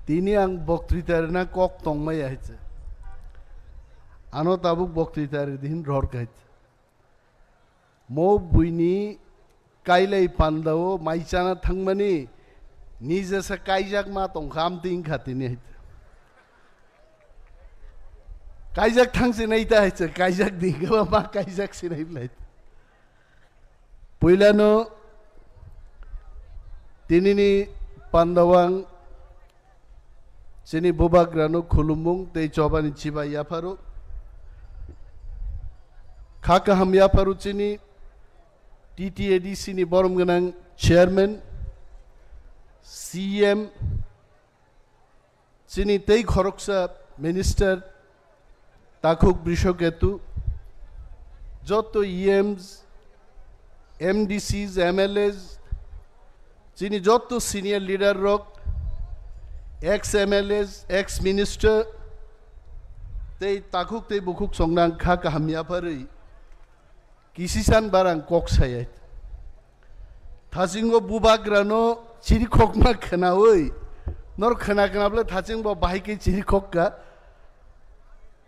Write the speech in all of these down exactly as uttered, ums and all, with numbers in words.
Tini ang boktrita rina kok tongmaya hai se. Ano tabuk boktrita ri din ror kai se. Mo buini kailai pandao mai chana thangmani nije se kaijak ma tongkha am tin kha tini hai se. Kaijak thang se nai ta hai se, kaijak di khe ma kaijak se nai blai. Puilano tinini pandawang chini bubagrano khulumung tei chobani chibai yapharo. Kha kaham yapharo chini T T A D C ni borom gwnang chairman, C M, chini tei khoroksa minister, Takhuk Brishoketu, joto E Ms, M D Cs, M L As, chini joto senior leader rok, ex M L As, ex minister, tei takhuk tei bukhuk songnang kha kaham yapharwi kisisan barang kok sayai. Thasingo bubagrano chirikhokma khwnawi, nor khwna khwnaple thasingbo bahai khe chirikhokka.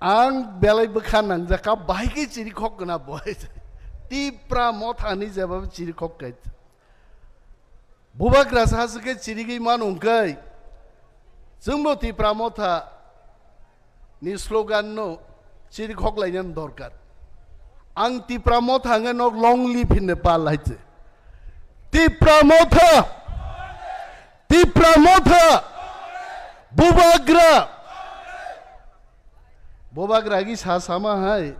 Ang belai bwkha nangjakha, bahai khe chirikhok khwna bo. Tipra mothani jeba chirikhok kai. Bubagra sa se khe chirigwi mano hwnkhe, chwngbo Tipra motha ni slogan no chirikhok lainani dorkar. Ang Tipra motha hwnga nok long live hinne pal hai se. Tipra motha! Tipra motha! Bubagra! Bubagra gi sa sama hai.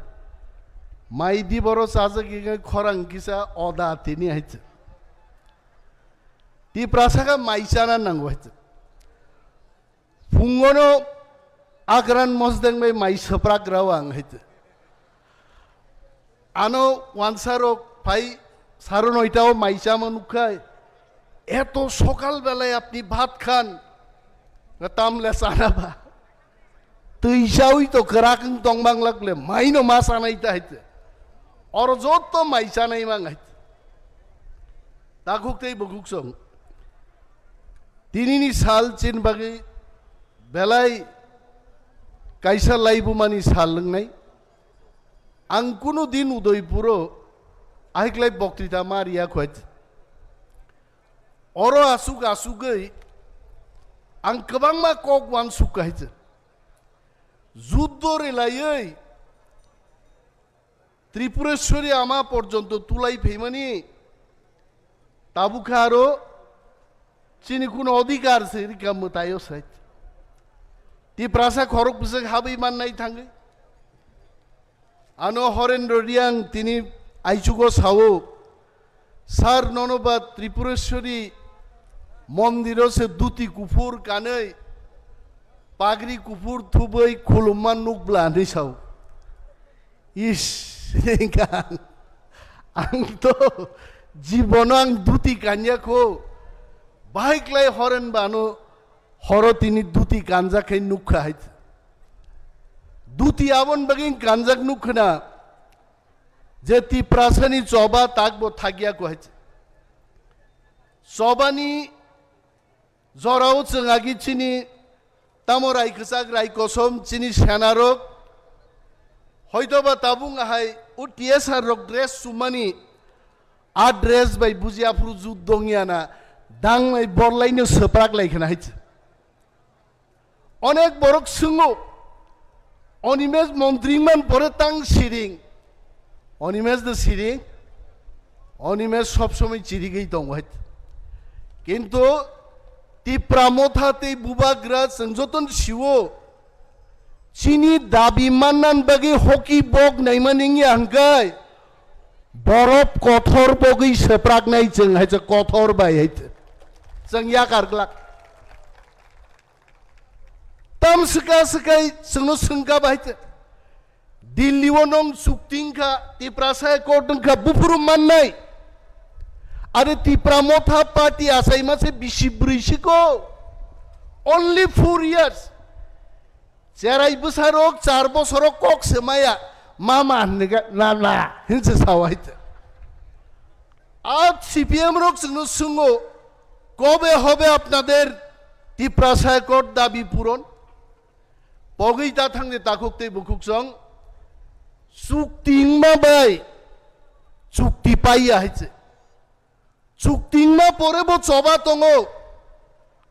Mai di boro chajak gi khorang kisa oda tini hai se. Tiprasa kha mai chana nango hai se. Phungono Akran Mosdeng bai mai swprak rao ang hai se. Ano wansa rok phai saro noita o mai chama nukkhai. Eto sokal belai apni bhat khan. Tamle chana ba. Twi chawi to kwrak wng tong bang lak le mai no ma chanai ta hai se. Oro joto mai chanai mang hai se. Takhuk tei bukhuk song. Tinini sal chin bagwi belai kaisa laibumani sal wngnai. Ang kunu din Udaipuro ahiklai boktrita ma riya khwai. Oro asuk asugwi ang kwbangma kok uansuk hai se. Juddo relaiwi Tripureshwari ama porjonto tulai phaimani tabukha aro chini kuno odhikar se rika mwtaio sai. Tiprasa khorok bwswk habwi mannai thangwi. Ano Horendro Riang tini aichugo sao, "Sir, nono ba Tripureshwari mondiro se duti kuphur kanwi, pagri kuphur thubwi khulumma nukbla," hinwi sao. Is, ang to jibono ang duti kanya kho, bahai klai Horen bano horo tini duti kanjak khai nukha hai. Duti abon bagwi kanjak nukhna je Tiprasani choba takbo thagya ko hai. Chobani jorao chwng agi chini tamo rai kwchak rai kosom chini senarok hoitoba tabung ahai o T S R rok dress chumani a dress bai buji aphuru jut dongyana danglai borlaino swprak lai khna hai. Onek borok swngo, Animesh montri man pore tang siring. Animesh de siring. Animesh sob somoi chirigwi tongo hai. Kintu Tipra motha tei bubagra chwng joton siwo. Chini dabi mannan bagwi hoki bok naimani wngya hwnkhe borop kothor bogwi swpraknai chwng hai se kothor bai hai se. Chwng yakar glak. Tam swka swkai chwngno swngka bai te. Delhi o nong chukti wngkha, Tiprasa accord wngkha, buphuru mannai. Are Tipra Motha Party achaima se bisi brwi siko. Only four years. Cherai bwsarok char bosoro kok se maya. Mama hinne ga, na, na, hinse sawai te. At C P M rok chwngno swngo, "Kobe hobe apnader Tiprasa Accord dabi puron. Pogwi ta thangde takhuk tei bukhuk song. Chukti wngma bai chukti paiya hai se. Chukti wngma pore bo choba tongo.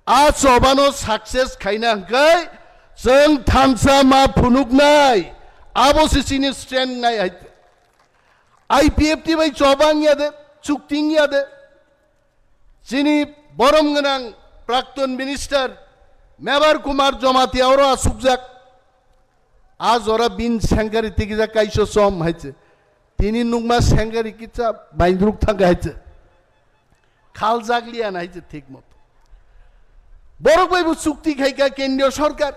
A chobano success khaina hwnkhe chwng thansa ma phunuknai. Abo se chini stand nai hai. I P F T bai choba wngya de, chukti wngya de. Chini borom gwnang Prakton Minister Mebar Kumar Jamatia oro asukjak. A jora bin sengkari tikijak kaiso som hai se. Tini nukma sengkari kisa baindruk thangkha hai se. Khaljak liya na hai se thik moto. Borok bai bo chukti khaika kendriyo sorkar.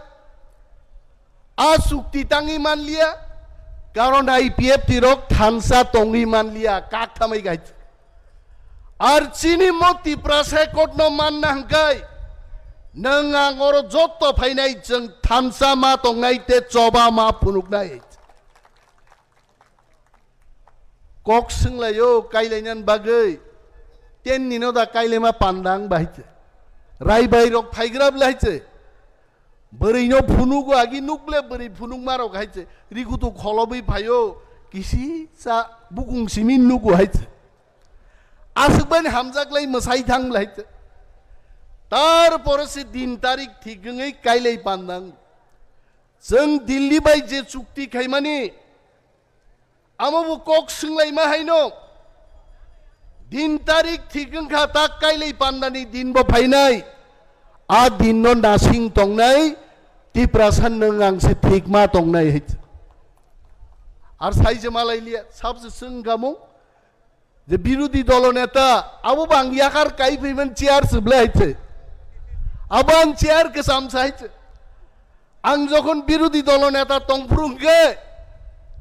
A chukti tangwi manliya, karon I P F T rok thansa tongwi manliya, kak thamai gai. Ar chini mo Tiprasa Accord no manna hwnkhe, nwng ang oro jotto phainai chwng thansa ma tongnai tei choba ma phunuknai. Kok swnglaio kailainani bagwi, tenni no da kailaima pandang bahai se. Raibai rok phaigra bwlai se. Bwrwi no phunugo agi nukle bwrwi phunukma rok hai se. Rikutu kholobwi phaio kisi cha bukung simi nugo hai se. Aswk bani hamjak lai mwsai thang lai se. Tarpore se din tarik thik wngwi kailai pandang. Chwng Delhi bai je chukti khaimani, amo bo kok swnglaima haino. Din tarik thik wngkha tak kailai pandani din bo phainai. A din no nasing tongnai, Tiprasa nwng ang se thik ma tongnai hai. Ar sai se malai liya, sab se swng gamung. Je birodhi dolo neta, abo bang yakar kai phaimani chair se bwlai hai se. Abo ang chair kwcham sa hai se. Ang jokhon birodhi dolo neta tongphuru hwnkhe,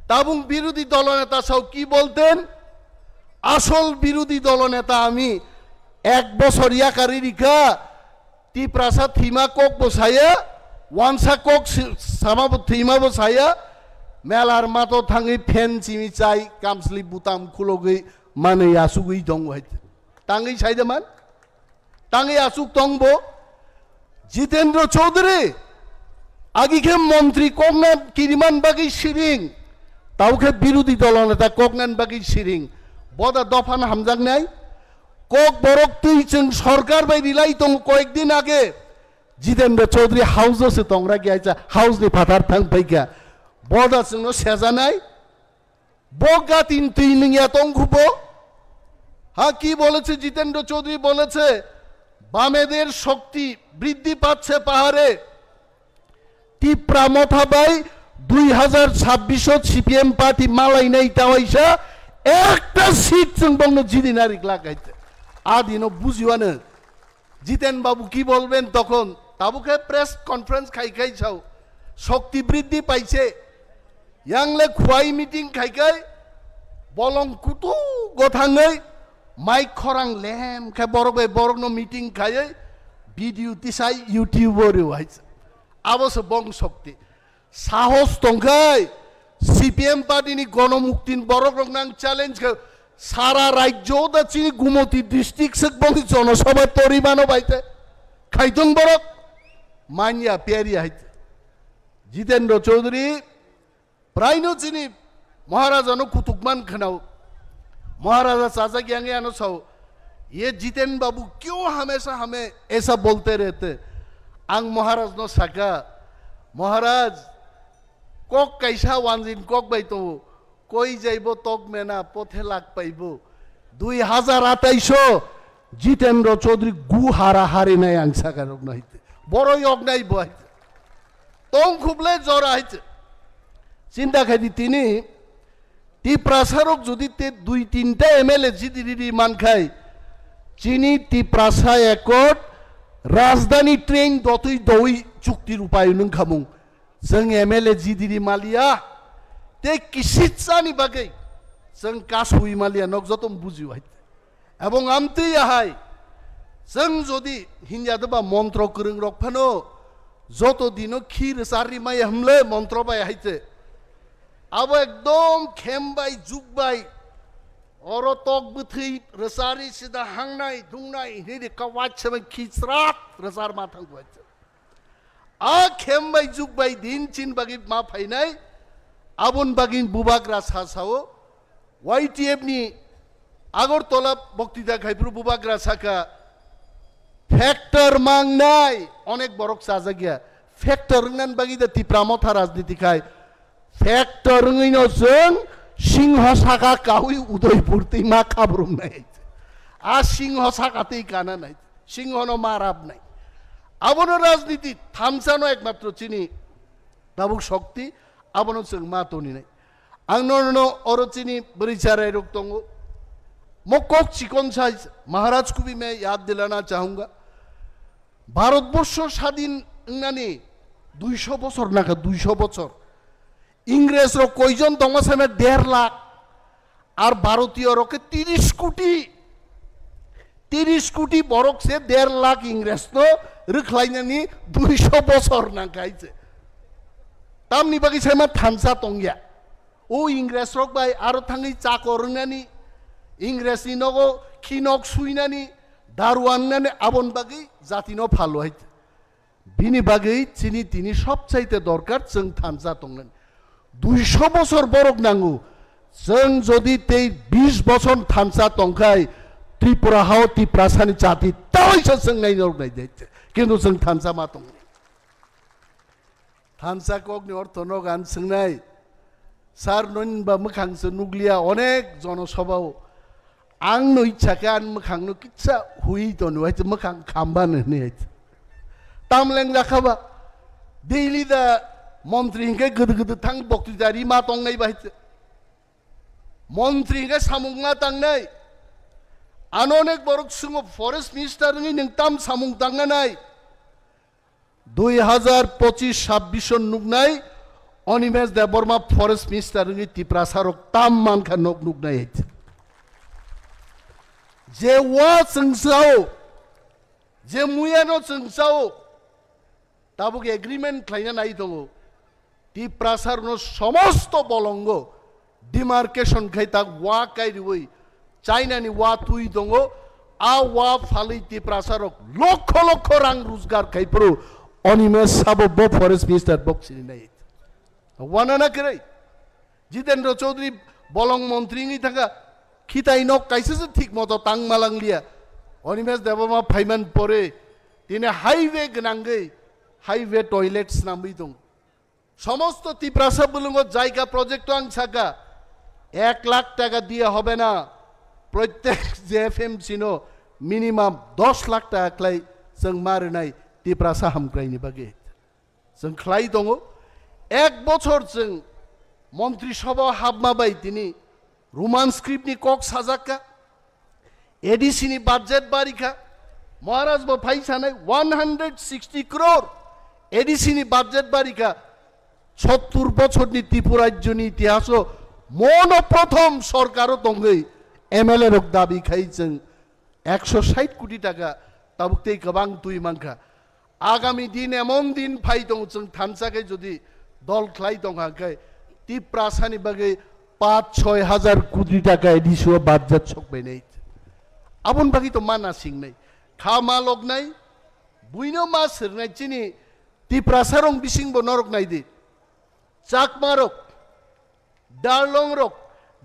tabung birodhi dolo neta sao ki bolten? Asol birodhi dolo neta ami ek bosor yakarwi rikha, Tiprasa thwima kok bo saya, wansa kok si-, sama bo thwima bo saya, melar mato thangwi phen chimi chai, kamsli butam khulogwi manwi asugwi tongo hai. Tangwi saida man? Tangwi asuk tong bo? Jitendra Chaudhary, agi khe montri kokna kiriman bagwi siring, tau khe birodhi dolo neta koknan bagwi siring. Boda dophano hamjaknai? Kok borok twi chwng sorkar bai rilai tongo koyek din age. Jitendra Chaudhary house o se tongra ki aisa house ni phatar thang phaikha. Boda chwngno sejanai? Bo gatin twi nungya tongkhubo? Ha ki boleche Jitendra Chaudhary boleche, "Bamedir shokti briddhi pachche pahare." Tipra Motha bai dui hazar chabbish o C P M party malainai tawaisa ekta seat chwng bongno jidina riklak hai. Adino bujiwano Jiten Babu ki bolben tokhon? Tabuk khe press conference khai khai sao. Shokti briddhi paise. Yangle khuai meeting khai khai bolong kutu gothangwi mic khorang lem khe borok bai borokno meeting khaiwi video tisai YouTube o rw hai. Abo se bong shokti. Sahos tongkhai C P M party ni gonomuktin borok rok nang challenge khe sara rajyo da chini Gumoti district sek bongni jonosabha tori mano baite. Khaitong borok manya peria haite. Jitendra Chaudhary praino chini Maharaja no kutuk man khanao. Maharaja chajak yang ano sao, "Ye Jiten Babu kyo hamesha hame esa bolte rehte?" Ang Maharaj no saka, "Maharaj, kok kaisa wanjin kok bai tongo, koi jaibo tok mena pothe lak paibo." Dui hazar atais o Jitendra Chaudhary gu hara hari nai ang saka rok no hite. Boro yok nai bo hite. Tong khuble jora hite. Chinta khai di tini Tiprasa rok jodi te dui tinta M L A jidi riri mankhai, chini Tiprasa Accord rajdhani train dotwi dowi chukti rupayon wngkhamung. Chwng M L A jidi ri maliya, te kisitsani bagwi chwng kasui maliya, nok joto bujiyo hai. Ebong amtwi ahai, chwng jodi hinya deba montro kwrwng rok phano joto dino khi rwchar ri maya hwnle montro bai hai se. Abo ekdom khem bai, juk bai, Oro tok bwthwi rwchari sida hangnai, dungnai, hinwi di kawai se bai khichrat rwchar ma thang bai. A khem bai juk bai din chin bagwi ma phainai, abon bagwi bubagra sa sao. Y T F ni Agartala boktita khaiphuru bubagra saka, factor mangnai, onek borok chajak ya. Factor wngnan bagwi da Tipra Motha rajniti khai. Factor wngwi no chwng singho saka kaui Udaipur twi ma khabrumnai. A singho saka twi kana nai. Singho no ma rabnai. Abono rajniti thansa no ekmatro chini tabuk shokti, abono chwng ma toninai. Ang no, no, oro chini bwrwi charai rok tongo. Mo kok chikon sai Maharaj kubi me yad dilana chahunga. Bharatborsho sadin wngnani duisho bochor naka, duisho bochor. Ingres rok koijon tongma same der lakh. Ar Bharatiyo rok khe tiris koti. Tiris koti borok se der lakh Ingres no rwkhlainani duisho bochor nangkha hai se. Tamni bagwi saima thansa tongya. O Ingres rok bai aro thangwi chakor wngnani, Ingres ni nogo khinok suinani, daru wngnani abon bagwi jati no phalo hai. Bini bagwi chini tini sobchaite dorkar chwng thansa tongnani. Duisho bochor borok nango. Chwng jodi tei bish bochor thansa tongkhai, Tripura hao Tiprasani jati tawaisa chwng nai norok nai de. Kintu chwng thansa ma tong. Thansa kokni ortho no gan swngnai. Sir, noni ba mwkhang se nukliya onek jonosabhao. Ang no ichha khe ani mwkhang no kitsa hui tono, hai mwkhang khamba no hini hai. Tamleng jakha ba. Daily da montri hinkhe gede gede thang boktwi jari ma tongnai ba hai. Montri hinkhe samung ma tangnai. Ano onek borok sungo forest minister wngwi nwng tam samung tangna nai. Dui hazar pochis sabbish o nuknai Animesh Debbarma forest minister wngwi Tiprasa rok tam mankha nok nuknai. Je wa chwngsao, je muyano chwngsao, tabuk agreement khlaina nai tongo. Tiprasa rokno somosto bolongo demarcation khai tak wa kairiwi China ni wa twi tongo, a wa phalwi Tiprasa rok lokho lokho rang rojgar khai phuru Animesh sabo bo forest minister bok sini nai. Wana na kwrwi? Jitendra Chaudhary bolong montri wngwi thangkha, khitai nok kaisa se thik moto tang malang liya. Animesh Debbarma phaiman pore tini highway gwnangwi highway toilet snamwi tongo. Somosto Tiprasa bulungo jaiga project o ang saka, ek lakh taka diye hobe na, protyek J F M C no minimum dos lakh taka khlai chwng ma rwnai Tiprasa hamkraini bagwi. Chwng khlai tongo, ek bochor chwng Montri Sabha hapma bai tini Roman script ni kok sajakka, A D C ni budget barikha, Maharaj bo phai sanai one hundred sixty crore A D C ni budget barikha, sottur bochor ni Tripura rajyo ni itihaso mono prothom sorkaro tongwi M L A rok dabi khai chwng ekso sait koti taka tabuk tei kwbang twi mankha. Agami din emon din phai tongo, chwng thansa khe jodi dol khlai tongkha khe Tiprasani bagwi paanch choi hajar koti taka A D C o budget sok bainai. Aboni bagwi to mana singnai, kha ma loknai, buino ma sirnai. Chini Tiprasa rong bising bo norok nai di, Chakma rok, Darlong rok,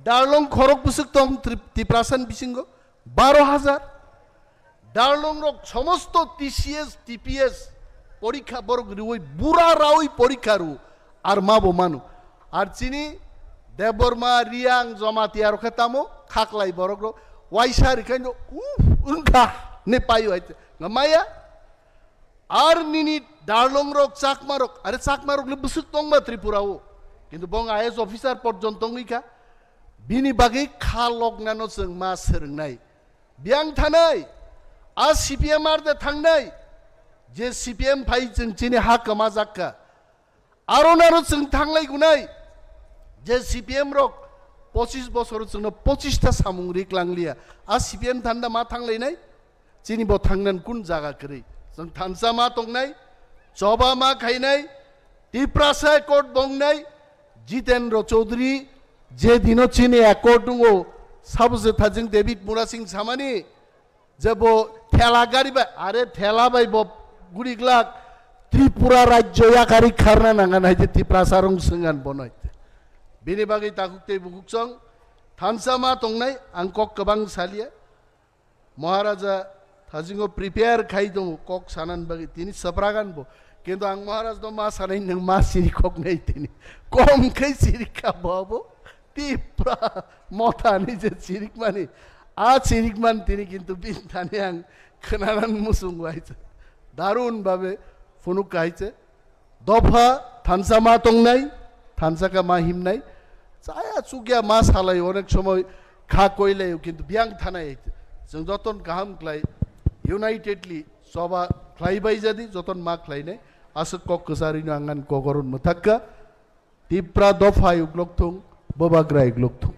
Darlong khorok bwswk tong Trip-, Tiprasa ni bisingo? Baro hajar. Darlong rok somosto T C S, T P S porikha borok riwi bura rawi porikha ru ar ma bo manu. Ar chini Debbarma, Riang, Jamatia rok khe tamo khaklai borok rok waisa rikhaino uf wngkha ne paio hai maya. Ar nini Darlong rok, Chakma rok, are Chakma rok le bwswk tongma Tripura o, kintu bong I A S officer porjonto wngwi kha, bini bagwi kha loknano chwng ma swrwngnai. Biyang thanai, a C P M ar de thangnai, je C P M phai chwng chini ha kwmajak kha. Aro naro chwng thanglai gunai, je C P M rok pochis bosor chwngno pochis ta samung ri klang liya. A C P M thanda ma thanglainai? Chini bo thangnan kun jaga kwrwi? Chwng thansa ma tongnai, choba ma khainai, Tiprasa accord bongnai, Jitendra Chaudhary je dino chini accord wngo, Sabo se thajing David Murasing samani je bo thela gari bai, are thela bai bo guri glak Tripura rajyo yakari kharna nanga nai je Tiprasa rong swngan bono hai te. Bini bagwi takhuk tei bukhuk chong thansa ma tongnai ang kok kwbang salia. Maharaja thasingo prepare khai tongo kok sanan bagwi tini sapragan bo. Kintu ang Maharaj no ma sanai nang ma siri kok nai tini. Kom khai siri ka bo abo. Tipra motha ni je sirik mani. A sirik man tini kintu bin thani ang khnanan musung wai cha. Darun babe phunuk kai che. Dopha thansa ma tongnai, thansa ka ma himnai. Chaya chukya ma salai onek somoi kha koilai kintu biang thanai. Jeng joton kaham klai unitedly soba klai bai jadi joton ma klai nai. Asuk kok kesari no angan kogoron metakka. Tipra dopha yuglok thung, bobagrai yuglok thung.